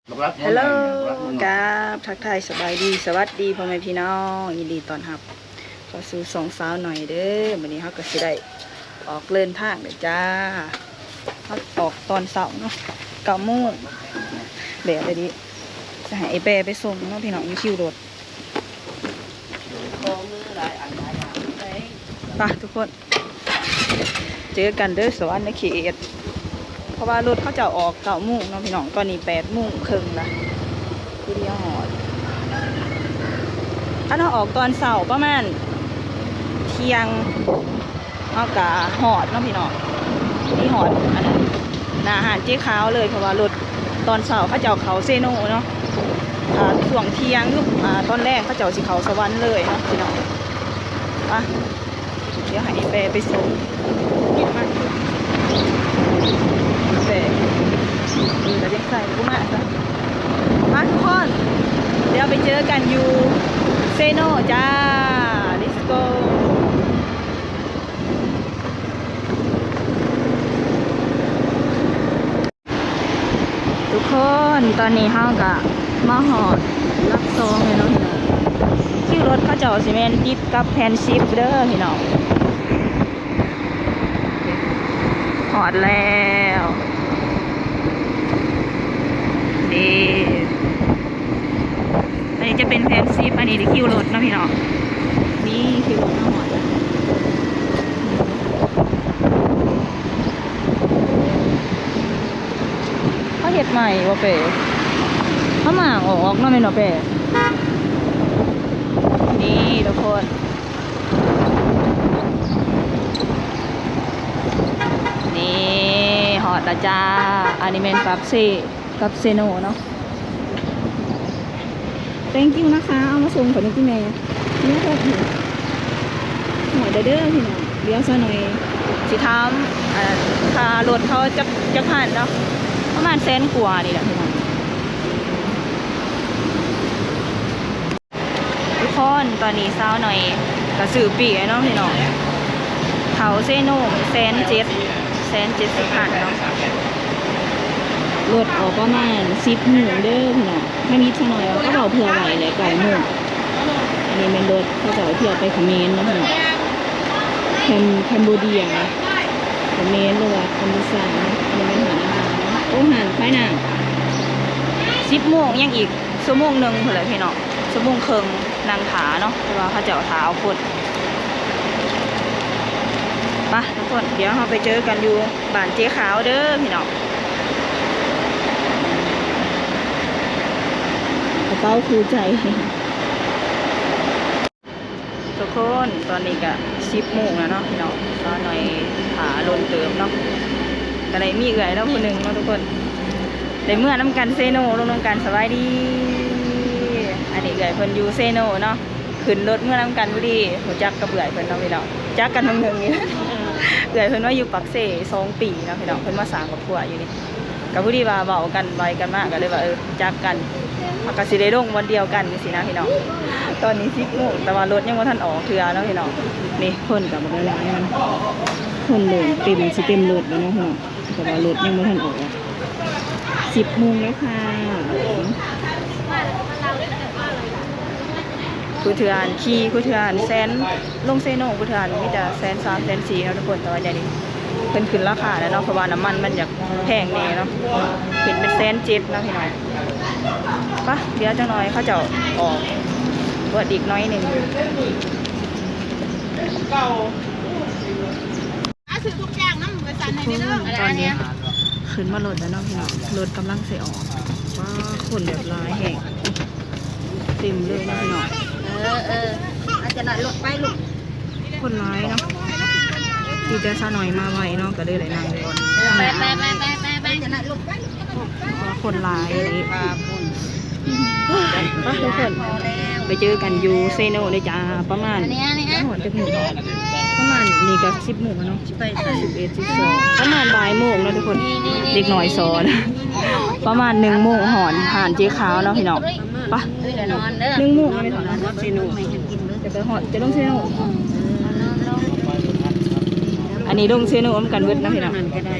ຮັລໂຫຼ ກາບທັກທາຍສະບາຍດີ ສະຫວັດດີພໍ່ແມ່ພີ່ນ້ອງ ຍິນດີຕ້ອນຮັບເຂົ້າສູ່ຊ່ອງສາວໜ້ອຍເດີ້. ມື້ນີ້ເຮົາກໍຊິໄດ້ອອກເດີນທາງແລ້ວຈ້າ. ເຮົາອອກຕອນເຊົ້າເນາະ ເກົ້າໂມງ ແດດລະດີ. ຈະໃຫ້ອ້າຍແປໄປສົ່ງເນາະພີ່ນ້ອງ ຢູ່ຄິວລົດ. ໄປທຸກຄົນ ເຈີກັນເດີ້ ສະຫວັນນະເຂດ. ເພາະວ່າລົດເຂົາເຈົ້າອອກເກົ້າໂມງເນາະພີ່ນ້ອງ ຕອນນີ້ແປດໂມງເຄິ່ງລະ ຄືດຽວຮອດ. ຄັນເຮົາອອກຕອນເຊົ້າປະມານທ່ຽງ ເຮົາກະຮອດເນາະພີ່ນ້ອງ ນີ້ຮອດອັນນັ້ນ ໜ້າຮ້ານເຈຂາວເລີຍ ເພາະວ່າລົດຕອນເຊົ້າເຂົາເຈົ້າເຂົ້າເຊໂນເນາະ. ຖ້າຊ່ວງທ່ຽງ ຫຼື ອ່າ ຕອນແລງເຂົາເຈົ້າຊິເຂົ້າສະຫວັນເລີຍເນາະພີ່ນ້ອງ. ໄປ ດຽວໃຫ້ແປໄປສົ່ງ ແປ ເອີ ກະຍັງໃສ່ບໍ່ມາຊະ. ມາທຸກຄົນ ດຽວໄປເຈີກັນຢູ່ເຊໂນຈ້າ. Let's go. ທຸກຄົນ ຕອນນີ້ເຮົາກະມາຮອດຫຼັກສອງແລ້ວເນາະພີ່ນ້ອງ. ຄິວລົດເຂົາເຈົ້າຊິແມ່ນຕິດກັບແຜ່ນສິບເດີ້ພີ່ນ້ອງ. ຮອດແລ້ວ ນີ້ ອັນນີ້ຈະເປັນແຜ່ນສິບ ອັນນີ້ຈະຄິວລົດເນາະພີ່ນ້ອງ. ນີ້ຄິວລົດມາຮອດແລ້ວ ເຂົາເຮັດໃໝ່ບໍ່ເປ້? ເຂົາມ້າງອອກເນາະ ແມ່ນບໍ່ເປ້? ນີ້ທຸກຄົນ ນີ້ ຮອດແລ້ວຈ້າ. ອັນນີ້ແມ່ນປາກເຊ ກັບເຊໂນເນາະ. Thank you นะคะ ເອົາມາສົ່ງຂ້ອຍແດ່ຕິແມ່. ເມືອເພິ່ນ ຮອດແລ້ວເດີ້ພີ່ນ້ອງ. ດຽວສາວໜ້ອຍຊິຖາມ ເອີ ຄ່າລົດເຂົາຈັກ ຈັກພັນເນາະ ປະມານແສນກວ່ານີ້ແຫຼະພີ່ນ້ອງ. ທຸກຄົນ ຕອນນີ້ສາວໜ້ອຍກະຊື້ປີ້ແລ້ວເນາະພີ່ນ້ອງ ເຂົ້າເຊໂນແສນເຈັດ ແສນເຈັດສິບພັນເນາະ. ລົດອອກປະມານສິບໂມງເດີ້ພີ່ນ້ອງ. ທາງນີ້ສາວໜ້ອຍເຂົາເວົ້າເພື່ອໄວ້ແຫຼະ ເກົ້າໂມງ. ອັນນີ້ແມ່ນລົດເຂົາເຈົ້າເພື່ອໄປຂະເໝນເນາະພີ່ນ້ອງ ແຄມ ແຄມໂບເດຍ ຂະເໝນ ຫຼືວ່າກຳພູຊາເນາະ. ອັນນີ້ແມ່ນຮ້ານອາຫານເນາະ ໂອ້ ຮ້ານຂາຍນ້ຳ. ສິບໂມງ ຍັງອີກຊົ່ວໂມງໜຶ່ງພຸ້ນແຫຼະພີ່ນ້ອງ ຊົ່ວໂມງເຄິ່ງ ນັ່ງຖ້າເນາະ ເພາະວ່າເຂົາເຈົ້າຖ້າເອົາຄົນ. ໄປທຸກຄົນ ດຽວເຮົາໄປເຈີກັນຢູ່ບ້ານເຈຂາວເດີ້ພີ່ນ້ອງ. ກະເປົາຄູ່ໃຈ. ທຸກຄົນ ຕອນນີ້ກະສິບໂມງແລ້ວເນາະພີ່ນ້ອງ. ສາວໜ້ອຍຖ້າດົນເຕີບເນາະ ກະໄດ້ມີເອື້ອຍລາວຜູ້ໜຶ່ງເນາະທຸກຄົນ ໄດ້ເມືອນຳກັນເຊໂນ ລົງນຳກັນ. ສະບາຍດີ. ອັນນີ້ເອື້ອຍເພິ່ນຢູ່ເຊໂນເນາະ ຂຶ້ນລົດເມືອນຳກັນພໍດີ. ຮູ້ຈັກກັບເອື້ອຍເພິ່ນເນາະພີ່ນ້ອງ ຈັກກັນເຖິງໆນີ້. ເອື້ອຍເພິ່ນມາຢູ່ປາກເຊສອງປີເນາະພີ່ນ້ອງ ເພິ່ນມາສ້າງຄອບຄົວຢູ່ນີ້. ກະພໍດີວ່າເວົ້າກັນໄປກັນມາ ກະເລີຍວ່າ ເອີ ຮູ້ຈັກກັນ ເຮົາກະຊິໄດ້ລົງບ່ອນດຽວກັນຈັ່ງຊີ້ນະພີ່ນ້ອງ. ຕອນນີ້ສິບໂມງ ແຕ່ວ່າລົດຍັງບໍ່ທັນອອກເທື່ອເນາະພີ່ນ້ອງ. ນີ້ຄົນກະບໍ່ໄດ້ຫຼາຍ ຄົນເລີ່ມເຕັມ ຊິເຕັມລົດແລ້ວເນາະພີ່ນ້ອງ ແຕ່ວ່າລົດຍັງບໍ່ທັນອອກ. ສິບໂມງແລ້ວຄ່ະ. ຄູ່ເທື່ອຂີ່ ຄູ່ເທື່ອແສນ ລົງເຊໂນ ຄູ່ເທື່ອມີແຕ່ແສນສາມ ແສນສີ່ເນາະທຸກຄົນ. ແຕ່ວ່າດຽວນີ້ເພິ່ນຂຶ້ນລາຄາແລ້ວເນາະ ເພາະວ່ານ້ຳມັນມັນຢາກແພງແດ່ເນາະ ຂຶ້ນເປັນແສນເຈັດເນາະພີ່ນ້ອງ. ໄປ ດຽວຈັກໜ້ອຍເຂົາເຈົ້າອອກ ເປີດອີກໜ້ອຍໜຶ່ງ. ອາ ຊື້ທຸກຢ່າງນຳ ໄປສັ່ນໃຫ້ແດ່ເດີ. ຕອນນີ້ຂຶ້ນມາລົດແລ້ວເນາະພີ່ນ້ອງ ລົດກຳລັງຊິອອກ. ວ້າ ຄົນແບບຫຼາຍແຮງ ເຕັມເລີຍເນາະພີ່ນ້ອງ. ເອີ ເອີ ອາຈານ ລົດໄປລູກ. ຄົນຫຼາຍເນາະ ມີແຕ່ສາວໜ້ອຍມາໄວເນາະ ກະເລີຍໄດ້ນັ່ງກ່ອນ. ເອີ ໄປ ໄປ ໄປ ໄປ ໄປ ອາຈານ ລົດໄປ. ຄົນຫຼາຍອີ່ຫຼີ. ໄປທຸກຄົນ ໄປເຈີກັນຢູ່ເຊໂນເດີ້ຈ້າ. ປະມານ ອັນນີ້ ອັນນີ້ ຮອດຈັກໂມງ? ປະມານນີ້ກະສິບໂມງແລ້ວເນາະ ສິບເອັດ ສິບສອງ ປະມານບ່າຍໂມງເນາະທຸກຄົນ. ເດັກນ້ອຍສອນ ປະມານໜຶ່ງໂມງຮອດຮ້ານເຈຂາວເນາະພີ່ນ້ອງ. ໄປ ໜຶ່ງໂມງແລ້ວເນາະ ຮອດເຊໂນ ຈະໄປຮອດ ຈະລົງເຊໂນ. ອັນນີ້ລົງເຊໂນນຳກັນເບິດເນາະພີ່ນ້ອງ. ກະໄດ້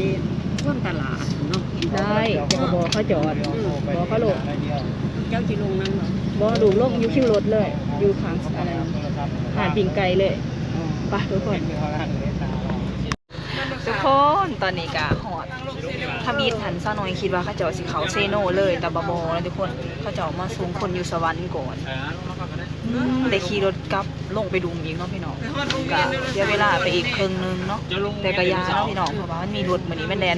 ຄົນຕະຫຼາດເນາະ. ໄດ້ ແຕ່ກໍບອກເຂົາຈອດ ອືມ ບອກເຂົາໂລດ. ເຈົ້າຊິລົງນຳບໍ່? ບໍ່ ລູກລົງຢູ່ຄິວລົດເລີຍ ຢູ່ຂ້າງອັນນັ້ນ ຮ້ານປີ້ງໄກ່ເລີຍ. ໄປທຸກຄົນ ທຸກຄົນ ຕອນນີ້ກະຮອດທຳອິດຫັ້ນ ສາວນ້ອຍຄິດວ່າເຂົາເຈົ້າຊິເຂົ້າເຊໂນເລີຍ ແຕ່ວ່າບໍ່ນະທຸກຄົນ ເຂົາເຈົ້າມາສົ່ງຄົນຢູ່ສະຫວັນກ່ອນ. ອືມ ໄດ້ຂີ່ລົດກັບລົງໄປດຸ່ມອີກເນາະພີ່ນ້ອງ ກະເສຍເວລາໄປອີກເຄິ່ງໜຶ່ງເນາະ ແຕ່ກະຢ່າເນາະພີ່ນ້ອງ ເພາະວ່າມັນມີລົດ ມື້ນີ້ມັນແລ່ນ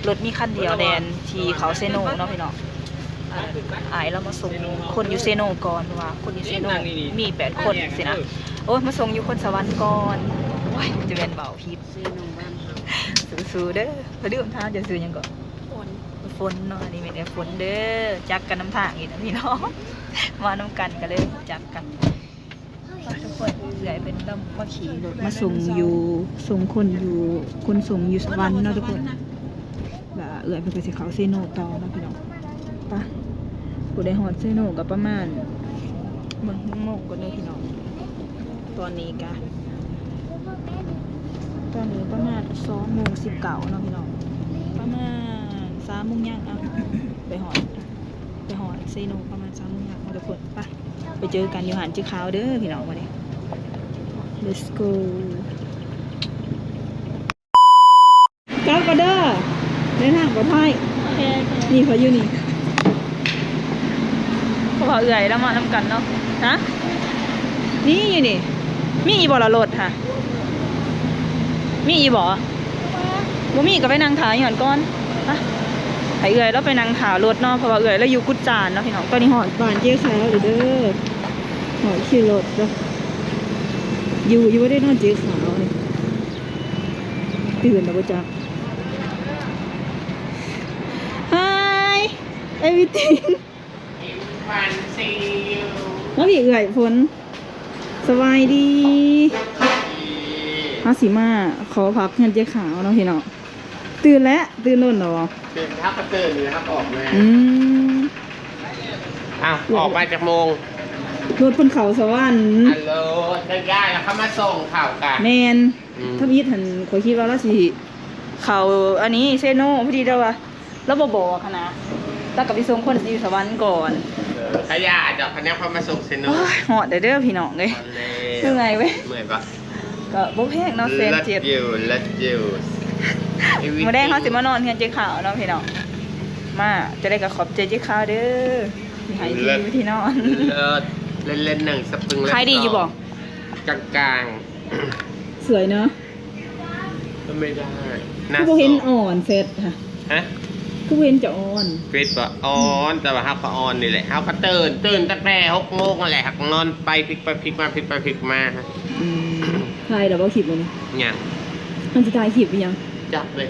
ລົດມີຄັນດຽວແລ່ນທີ່ເຂົ້າເຊໂນເນາະພີ່ນ້ອງ. ອ່າ ອ້າຍລາວມາສົ່ງຄົນຢູ່ເຊໂນກ່ອນ ເພາະວ່າຄົນຢູ່ເຊໂນມີແປດຄົນຊີ້ນະ. ໂອ້ຍ ມາສົ່ງຢູ່ຄົນສະຫວັນກ່ອນ. ໂອ້ຍ ຈະແມ່ນເວົ້າຜິດ ຊື່ນ້ອງບ້ານເຮົາ ສູ້ໆເດີ. ລືມຖາມ ເຈົ້າຊື່ຫຍັງເກາະ? ຝົນ. ຝົນເນາະ ອັນນີ້ແມ່ນເອື້ອຍຝົນເດີ. ຈັກກັນນຳທາງນີ້ນະພີ່ນ້ອງ ມານຳກັນກໍເລີຍຮູ້ຈັກກັນ. ທຸກຄົນ ເອື້ອຍເພິ່ນກໍມາຂີ່ລົດມາສົ່ງຢູ່ ສົ່ງຄົນຢູ່ ຂົນສົ່ງຢູ່ສະຫວັນເນາະທຸກຄົນ. ແລ້ວເອື້ອຍເພິ່ນກໍຊິເຂົ້າເຊໂນຕໍ່ເນາະພີ່ນ້ອງ. ໄປ ຜູ້ໃດຮອດເຊໂນກໍປະມານ ເບິ່ງໂມງກ່ອນເດີພີ່ນ້ອງ. ຕອນນີ້ກະ ຕອນນີ້ປະມານສອງໂມງສິບເກົ້າເນາະພີ່ນ້ອງ ປະມານສາມໂມງຍັງ. ເອົາ ໄປຮອດ ໄປຮອດເຊໂນປະມານສາມໂມງຍັງເນາະທຸກຄົນ. ໄປ ໄປເຈີກັນຢູ່ຮ້ານເຈ້ຂາວເດີພີ່ນ້ອງ ມື້ນີ້. Let's go. ກັບກັນເດີ ເດີນທາງປອດໄພ. ໂອເຄ ນີ້ເຂົາຢູ່ນີ້ ເພາະວ່າເອື້ອຍລາວມານຳກັນເນາະ. ຮະ ນີ້ຢູ່ນີ້ ມີອີ່ບໍ່ລະລົດຫະ? ມີອີ່ບໍ່? ບໍ່ມີກໍໄປນັ່ງຖ້າຢູ່ຫັ້ນກ່ອນ. ໄປ ໃຫ້ເອື້ອຍລາວໄປນັ່ງຖ້າລົດເນາະ ເພາະວ່າເອື້ອຍລາວຢູ່ກຸດຈານເນາະພີ່ນ້ອງ. ຕອນນີ້ຮອດບ້ານເຈ້ຂາວແລ້ວເດີ. ຮອດຂີ່ລົດແລ້ວ ຢູ່ ຢູ່ບໍ່ໄດ້ນອນເຈ້ຂາວນີ້. ຕື່ນແລ້ວບໍ່ຈັກ. Hi everything. ມາພີ່ເອື້ອຍຝົນ ສະບາຍດີ. ເຮົາຊິມາຂໍພັກເຮືອນເຈ້ຂາວເນາະພີ່ນ້ອງ. ຕື່ນແລ້ວ ຕື່ນດົນແລ້ວບໍ່? ຕື່ນ ເຮົາກໍຕື່ນຢູ່ ເຮົາກໍອອກມາ. ອືມ ອ້າວ ອອກມາຈັກໂມງ? ລົດເພິ່ນເຂົ້າສະຫວັນ. ອັນໂລດ ໄດ້ໆ ແລ້ວເຂົາມາສົ່ງເຂົ້າກະ ແມ່ນ. ອືມ ທຳອິດຫັ້ນ ຂ້ອຍຄິດວ່າລາວຊິເຂົ້າອັນນີ້ ເຊໂນ ພໍດີລາວວ່າ ລາວບໍ່ບອກຫັ້ນນະ ລາວກໍໄປສົ່ງຄົນຢູ່ສະຫວັນກ່ອນ. ເອີ ກະຢ່າດອກ ຄັນແນວເຂົາມາສົ່ງເຊໂນ. ໂອ້ຍ ຮອດແລ້ວເດີພີ່ນ້ອງເອີຍ. ເມື່ອຍເວີຍ. ເມື່ອຍບໍ່? ກໍບໍ່ແພງເນາະ ແສນເຈັດ. ມື້ແລງເຮົາຊິມານອນເຮືອນເຈ້ຂາວເນາະພີ່ນ້ອງ. ມາ ຈັ່ງໃດກໍຂອບໃຈເຈ້ຂາວເດີ ທີ່ໃຫ້ທີ່ຢູ່ທີ່ນອນ. ເລີດ ເຫຼັ້ນໆ ໜຶ່ງສະປຶງ. ຂາຍດີຢູ່ບໍ່? ກາງໆ. ສວຍເນາະ. ກໍໄມ່ໄດ້ ຄືບໍ່ເຫັນອ່ອນແຊັດຫະ? ຮະ? ຄືບໍ່ເຫັນຈະອ່ອນ. ເປັນບໍ່? ອ່ອນ ແຕ່ວ່າເຮົາກໍອ່ອນນີ້ແຫຼະ ເຮົາກໍຕື່ນ ຕື່ນຕັ້ງແຕ່ຫົກໂມງຫັ້ນແຫຼະ ຫາກນອນໄປ ພິກໄປພິກມາ ພິກໄປພິກມາ. ອືມ ຖ່າຍແລ້ວບໍ່ຄລິບມື້ນີ້? ຍັງ. ມັນຊິຖ່າຍຄລິບອີ່ຫຍັງ? ຈັກເລີຍ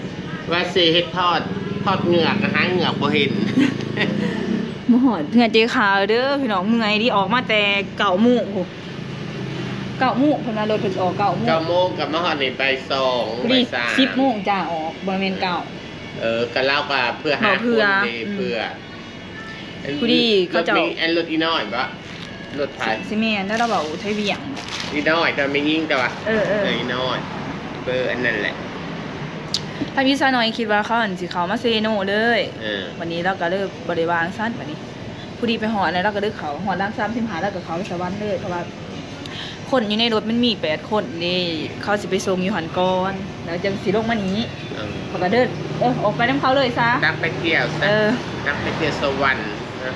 ວ່າຊິເຮັດທອດ ທອດເງືອກ ຫາເງືອກບໍ່ເຫັນ. ມາຮອດເຮືອນເຈ້ຂາວເດີພີ່ນ້ອງ ເມື່ອຍດີ ອອກມາແຕ່ເກົ້າໂມງພຸ້ນ. ເກົ້າໂມງເພິ່ນວ່າ ລົດເພິ່ນອອກເກົ້າໂມງ. ເກົ້າໂມງກໍມາຮອດນີ້ບ່າຍສອງ ບ່າຍສາມ ສິບໂມງຈ້າອອກ ບໍ່ແມ່ນເກົ້າ. ເອີ ກໍລາວກໍເພື່ອຫາຄົນເດ້ ເພື່ອ ອືມ ພໍດີເຂົາເຈົ້າ ລົດມີ ອັນລົດອີນ້ອຍບໍ່? ລົດໃຜ? ຊິແມ່ນແລ້ວ ລາວເວົ້າໄທວຽງ. ອີນ້ອຍ ແຕ່ແມ່ຍິງ ແຕ່ວ່າ ເອີໆ ອີນ້ອຍ ເບີອັນນັ້ນແຫຼະ. ທຳອິດສາວນ້ອຍຄິດວ່າເຂົາຫັ້ນຊິເຂົ້າມາເຊໂນເລີຍ. ເອີ ບັດນີ້ລາວກໍເລີຍບໍ່ໄດ້ວ່າຈັ່ງຊັ້ນ ບັດນີ້ ພໍດີໄປຮອດແລ້ວ ລາວກໍເລີຍເຂົ້າ ຮອດຫຼັກສາມສິບຫ້າ ລາວກໍເຂົ້າສະຫວັນເລີຍ ເພາະວ່າຄົນຢູ່ໃນລົດມັນມີແປດຄົນເດ້ ເຂົາຊິໄປສົ່ງຢູ່ຫັ້ນກ່ອນ ແລ້ວຈັ່ງຊິລົງມານີ້. ເອີ ເຂົາກໍເດີນ ເອີ ອອກໄປນຳເຂົາເລີຍຊະ. ຕັກໄປທ່ຽວຊະ. ເອີ ຕັກໄປທ່ຽວສະຫວັນ. ເອີ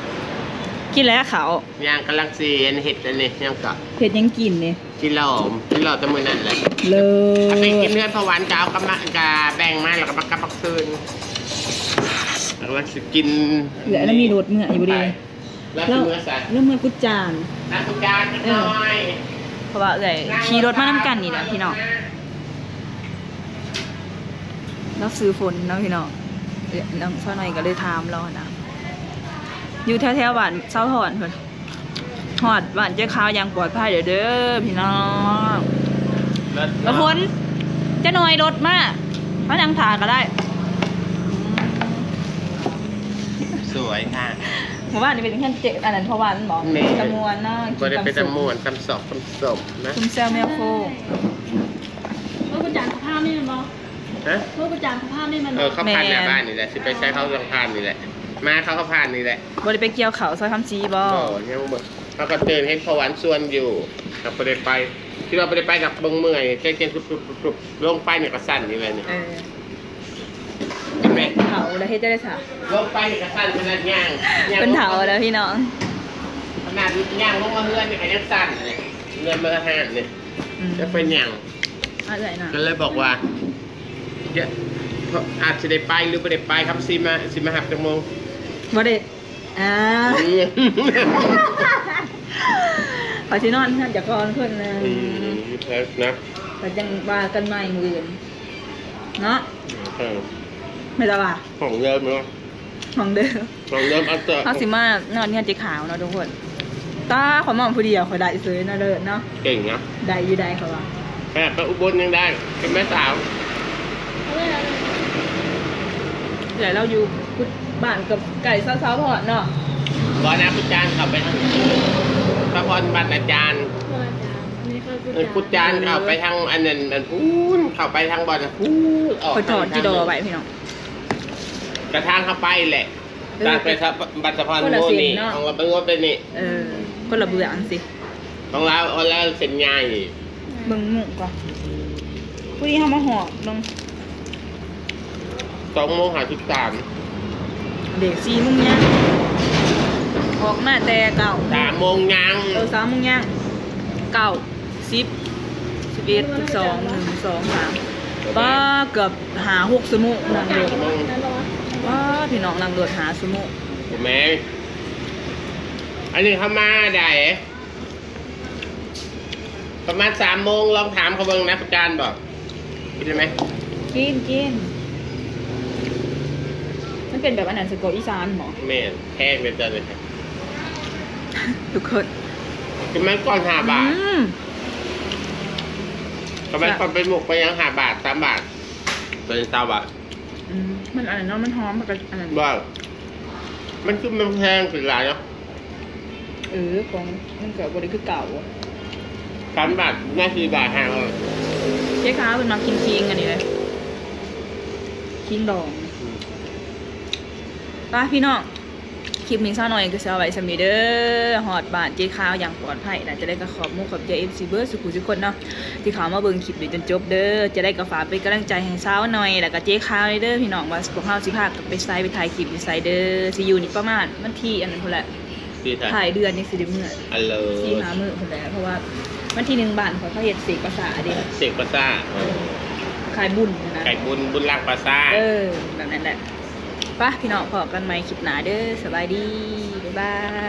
ກິນແລ້ວເຂົ້າ ຍ່າງກຳລັງຊິເຮັດອັນນີ້ ຫຍັງເກາະ ເຮັດຫຍັງກິນນີ້? ກິນເຫຼົ້າ ກິນເຫຼົ້າແຕ່ມື້ນັ້ນແຫຼະ. ເລີດ. ໄປກິນເຮືອນພໍ່ຫວານ ກໍເອົາກັບມາ ກໍແບ່ງມາ ແລ້ວກໍມາກັບມາຄືນ ແລ້ວກໍຊິກິນ. ແລ້ວ ແລ້ວມີລົດເມືອຢູ່ບໍ່ເດ? ແລ້ວຊິເມືອໃສ? ແລ້ວເມືອກຸດຈານ. ມາກຸດຈານຈັກໜ້ອຍ. ເອີ ເພາະວ່າເອື້ອຍຂີ່ລົດມານຳກັນນີ້ແຫຼະພີ່ນ້ອງ. ລາວຊື່ຝົນເນາະພີ່ນ້ອງ. ເອີ ນ້ອງສາວນ້ອຍກໍເລີຍຖາມລາວຫັ້ນນະ ຢູ່ແຖວໆບ້ານຊາວທອນພຸ້ນ. ຮອດບ້ານເຈ້ຂາວຢ່າງປອດໄພແລ້ວເດີພີ່ນ້ອງ. ເລີດເນາະ. ຝົນ ຈັກໜ້ອຍລົດມາ ມານັ່ງຖ້າກໍໄດ້. ສວຍຄ່ະ. ເມື່ອວານນີ້ເປັນເຮືອນເຈ້ ອັນນັ້ນ ພໍ່ຫວານບໍ່? ແມ່ນ. ຕາມ່ວນເນາະ. ບໍ່ໄດ້ໄປຕາມ່ວນ ຕຳສອກຕຳສົ້ມນະ ຕົ້ມແຊວແມວໂຄງ. ເອີ ເພິ່ນຈານສະພາບນີ້ແມ່ນບໍ່? ຮະ? ເມືອປະຈານເຂົາຜ່ານນີ້ແມ່ນບໍ່? ເອີ ເຂົາຜ່ານໜ້າບ້ານນີ້ແຫຼະ ຊິໄປໃສເຂົາຕ້ອງຜ່ານນີ້ແຫຼະ ມາເຂົາກໍຜ່ານນີ້ແຫຼະ. ບໍ່ໄດ້ໄປກ່ຽວເຂົ້າຊອຍຄຳສີບໍ່? ບໍ່ ຍັງບໍ່. ເຮົາກໍຕື່ນເຫັນຂະຫວານຊວນຢູ່ ກໍບໍ່ໄດ້ໄປ ຄິດວ່າບໍ່ໄດ້ໄປດອກ ເບິ່ງເມື່ອຍ ແກງໆ ທຸບໆ ລົງໄປນີ້ກໍສັ່ນຢູ່ແລ້ວນີ້. ເອີ ເຫັນໄໝ? ເຖົ້າແລ້ວເຮັດຈັ່ງໃດຊະ? ລົງໄປນີ້ກໍສັ່ນຂະໜາດຍ່າງ ຍ່າງ ເພິ່ນເຖົ້າແລ້ວພີ່ນ້ອງ ຂະໜາດຍ່າງລົງມາເຮືອນນີ້ກໍຍັງສັ່ນນີ້ ເຮືອນມາຫານີ້. ອືມ ຈະໄປຫຍັງ? ເອື້ອຍນະ ກໍເລີຍບອກວ່າ ອາດຊິໄດ້ໄປ ຫຼື ບໍ່ໄດ້ໄປ ຄຳສີມາ ຊິມາຮັບຈັກໂມງ? ບໍ່ໄດ້ ອ່າ ອືມ ຂ້ອຍຊິນອນເຮືອນເຈົ້າຂອງເພິ່ນນະ. ອືມ ນະ ກໍຈັ່ງວ່າກັນໃໝ່ມື້ອື່ນເນາະ. ເອີ ແມ່ນລະວ່າ ຂອງເດີມເນາະ ຂອງເດີມ ຂອງເດີມ ເອົາເຕີ ເຮົາຊິມານອນເຮືອນເຈ້ຂາວເນາະທຸກຄົນ. ຕາ ຂ້ອຍມອງຜູ້ດຽວ ຂ້ອຍໄດ້ເສີຍເນາະ ເລີດເນາະ. ເກັ່ງເນາະ ໄດ້ຢູ່ ໄດ້ ຂ້ອຍວ່າ ຂະໜາດໄປອຸບົນຍັງໄດ້ ເປັນແມ່ສາວ. ເອື້ອຍລາວຢູ່ພຸດ ບ້ານກັບໃກ້ສາວໆ ພອນເນາະ. ບໍ່ນະ ພຸດຈານເຂົ້າໄປທາງ ສາວພອນບ້ານອາຈານ ເອີ ພຸດຈານເຂົ້າໄປທາງອັນນັ້ນ ອັນພຸ້ນ ເຂົ້າໄປທາງບ່ອນພຸ້ນ ອອກ ເພິ່ນຖອນຈີ່ດໍໄວ້ພີ່ນ້ອງ ກະທາງເຂົ້າໄປແຫຼະ. ເອີ ຈາກໄປສະ ບ້ານສາວພອນ ຄົນລະເສັ້ນເນາະ ຂອງລາວໄປງົວໄປນີ້ ເອີ ຄົນລະເບື້ອງຈັ່ງຊີ້ ຂອງລາວ ຂອງລາວເສັ້ນໃຫຍ່. ເບິ່ງໝູ່ກ່ອນ ຜູ້ນີ້ເຮົາມາຮອດເບິ່ງ ສອງໂມງຫ້າສິບສາມ ເດ້ ສີ່ໂມງຍ່າງ ອອກມາແຕ່ເກົ້າ ສາມໂມງຍ່າງ ເອີ ສາມໂມງຍ່າງ ເກົ້າ ສິບ ສິບເອັດ ສິບສອງ ໜຶ່ງ ສອງ ສາມ ປາ ເກືອບຫ້າຫົກຊົ່ວໂມງ ນັ່ງລົດ ປາ ພີ່ນ້ອງ ນັ່ງລົດຫ້າຊົ່ວໂມງ. ບໍ່ແມ່ນ ອັນນີ້ເຮົາມາໄດ້ປະມານສາມໂມງ ລອງຖາມເຂົາເບິ່ງນະ ຜູ້ຈານບໍ່ ກິນໄດ້ໄໝ? ກິນ ກິນ ມັນເປັນແບບອັນນັ້ນ ໄສ້ກອກອີສານບໍ? ແມ່ນ ແພງເປັນຈັ່ງໃດ ທຸກຄົນ ຄືມັນກ່ອນຫ້າບາດ ອືມ ຄືມັນກ່ອນໄປໝົກໄປຫຍັງຫ້າບາດ ສາມບາດ ໂຕນີ້ຊາວບາດ. ອືມ ມັນອັນນັ້ນເນາະ ມັນຫອມ ມັນກໍອັນນັ້ນ ບໍ່ ມັນຄືມັນແພງຂຶ້ນຫຼາຍເນາະ. ເອີ ຂອງມັນກໍບໍ່ໄດ້ຄືເກົ່າ ສາມບາດ ໜ້າສີ່ບາດ ຫ້າບາດ. ເຈ້ຂາວເພິ່ນມັກກິນຂີງອັນນີ້ເລີຍ ຂີງດອງ. ອືມ ໄປພີ່ນ້ອງ ຄລິບນີ້ສາວນ້ອຍກໍຊິເອົາໄວ້ສ່ຳນີ້ເດີ ຮອດບ້ານເຈ້ຂາວຢ່າງປອດໄພ ແລ້ວຈັ່ງໃດກໍຂອບມຸກຂອບໃຈ ເອັຟຊີ ເບິດສູ່ຜູ້ສູ່ຄົນເນາະ ທີ່ເຂົ້າມາເບິ່ງຄລິບນີ້ຈົນຈົບເດີ. ຈັ່ງໃດກໍຝາກເປັນກຳລັງໃຈໃຫ້ສາວນ້ອຍ ແລ້ວກໍເຈ້ຂາວແດ່ເດີພີ່ນ້ອງ ວ່າພວກເຮົາຊິພາກັນໄປໃສ ໄປຖ່າຍຄລິບຢູ່ໃສເດີ. ຊິຢູ່ນີ້ປະມານວັນທີອັນນັ້ນພຸ້ນແຫຼະ ທ້າຍເດືອນນີ້ຊິໄດ້ເມືອ ອັນເລີ ສີ່ຫ້າມື້ພຸ້ນແຫຼະ ເພາະວ່າວັນທີໜຶ່ງບ້ານຂ້ອຍເຂົາເຮັດເສກພາສາເດ້ ເສກພາສາ ເອີ ຂາຍບຸນຫັ້ນນະ ຂາຍບຸນ ບຸນລ້າງພາສາ ເອີ ແບບນັ້ນແຫຼະ. ໄປພີ່ນ້ອງ ພໍ້ກັນໃໝ່ຄລິບໜ້າເດີ ສະບາຍດີ ບາຍບາຍ.